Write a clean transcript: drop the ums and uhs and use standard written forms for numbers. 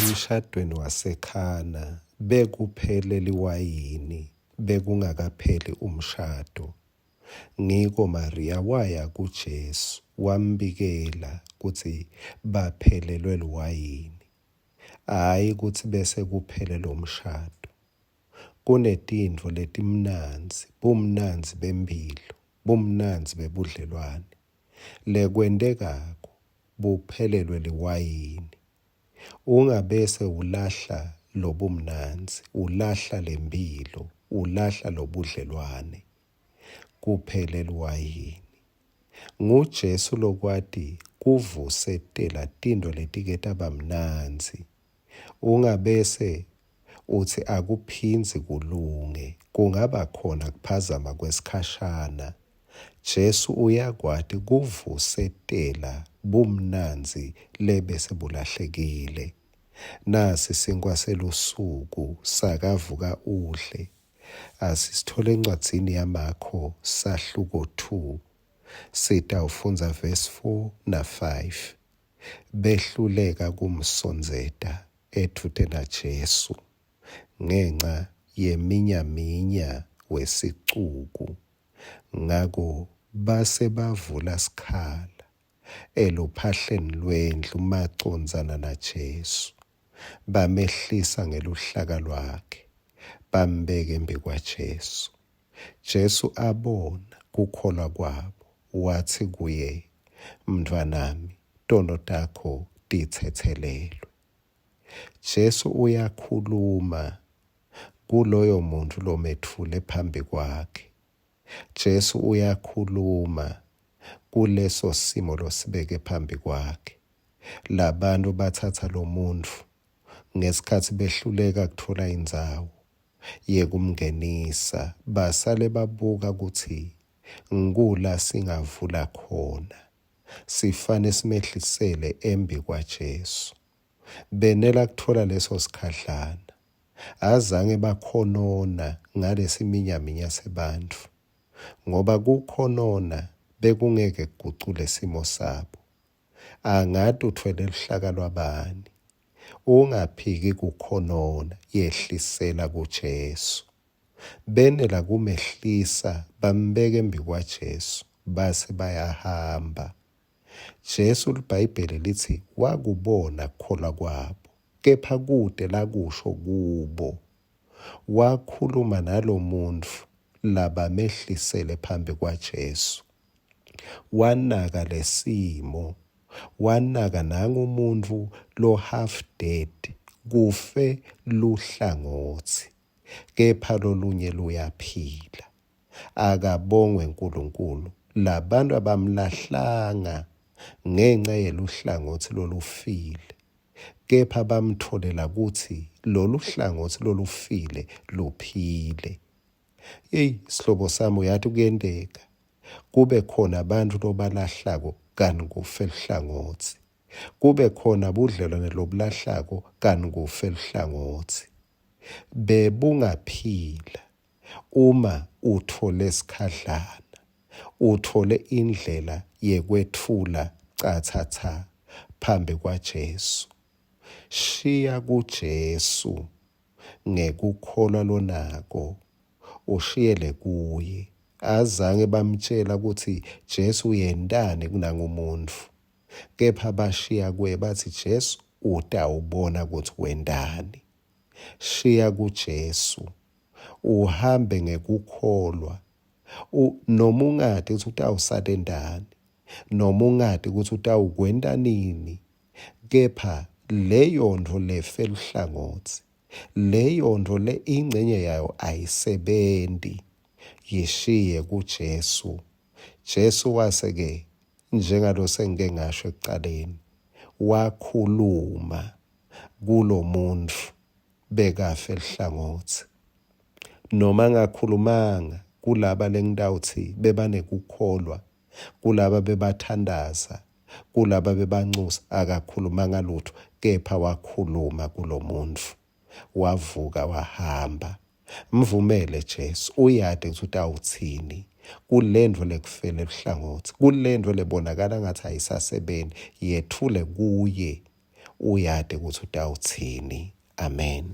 Emshadweni waseKhana bekuphele liwayini bekungakapheli umshado. Ngiko Mariya waya kuJesu wambikela kutsi baphelelwe liwayini, hhayi kutsi bese kuphele lomshado. Kunetintfo letimnandzi, bumnandzi bemphilo, bumnandzi bebudlelwane. Lekwentekako buphelelwe liwayini. Ungabese ulahla lobumnandzi, ulahla lemphilo, ulahla lobudlelwane. Kuphele liwayini. NguJesu lokwati kuvusetela tintfo letike taba mnandzi. Ungabese utsi akuphindzi kulunge, kungaba khona kuphazama kwesikhashana. Jesu uyakwati kuvusetela bumnandzi lebese bulahlekile. Nasi sinkwa selusuku sakavuka udle. Asisithole encwadzini yaMakho sahluko 2. Sitawufundza verse 4 na 5. Behluleka kumsondzeta edvute naJesu ngenca yeminyaminya wesicuku. Ngako base bavula sikhala eluphahleni lwendlu macondzana naJesu, bamehlisa ngeluhlaka lwakhe, bambeka embikwaJesu. Jesu abona kukholwa kwabo, watsi kuye, Mntfwanami, tono takho titsetselelwe. Jesu uyakhuluma kuloyo muntfu lometfule phambi kwakhe. Jesu uyakhuluma kuleso simo losibeke phambi kwakhe. Labantfu batsatsa lomuntfu ngesikhatsi behluleka kutfola indzawo yekumngenisa, basale babuka kutsi ngula singavula khona sifane simehlisele embikwaJesu. Benela kutfola leso sikhadlana. Azange bakhonona ngalesiminyaminya sebantfu, ngoba kukhonona bekungeke kugucule simo sabo. Angati utfwele luhlaka lwabani. Ungaphiki kukhonona, yehlisela kuJesu. Benela kumehlisa bambeke embikwaJesu, base bayahamba. Jesu liBhayibheli litsi wakubona kukholwa kwabo, kepha kute lakusho kubo. Wakhuluma nalomuntfu labamehlisele phambi kwaJesu. Wanaka lesimo, wanaka nangu umuntfu lo half dead, kufe luhlangotsi, kepha lolunye luyaphila. Akabongwe Nkulunkulu, labantu abamlahlanga ngenca yeluhlangotsi lolufile, kepha bamtfolela kutsi loluhlangotsi lolufile luphile. Eyi, sihlobo sami uyati kuyenteka kube khona bantfu lobalahlako kani kufe luhlangotsi. Kube khona budlelwane lobulahlako kani kufe luhlangotsi. Bebungaphila Uma utfole sikhadlana, utfole indlela yekwetfula catsatsa phambi kwaJesu. Shiya kuJesu ngekukholwa lonako, ushiyele kuye. Azange bamtjela kutsi Jesu yentani kunangumuntfu, kepha bashiya kuye batsi Jesu utawubona kutsi wentani. Shiya kuJesu. Uhambe ngekukholwa. U, noma ungati kutsi utawusalendani, noma ungati kutsi utawukwenta nini, kepha leyontfo lefe luhlangotsi, leyontfo le ingcenye yayo ayisebenti, yishiye kuJesu. Jesu wase-ke, njengalo sengike ngasho ekucaleni, wakhuluma kulomuntfu bekafe luhlangotsi. Noma ngakhulumanga kulaba lengitawutsi bebanekukholwa, kulaba bebathandaza, kulaba bebancusa, akakhulumanga lutho, kepha wakhuluma kulomuntfu. Wavuka wahamba. Mvumele Jesu, uyati kutsi utawutsini kulentfo lekufele luhlangotsi, kulentfo lebonakala ngathi ayisasebenti, yetfule kuye. Uyati kutsi utawutsini. Amen.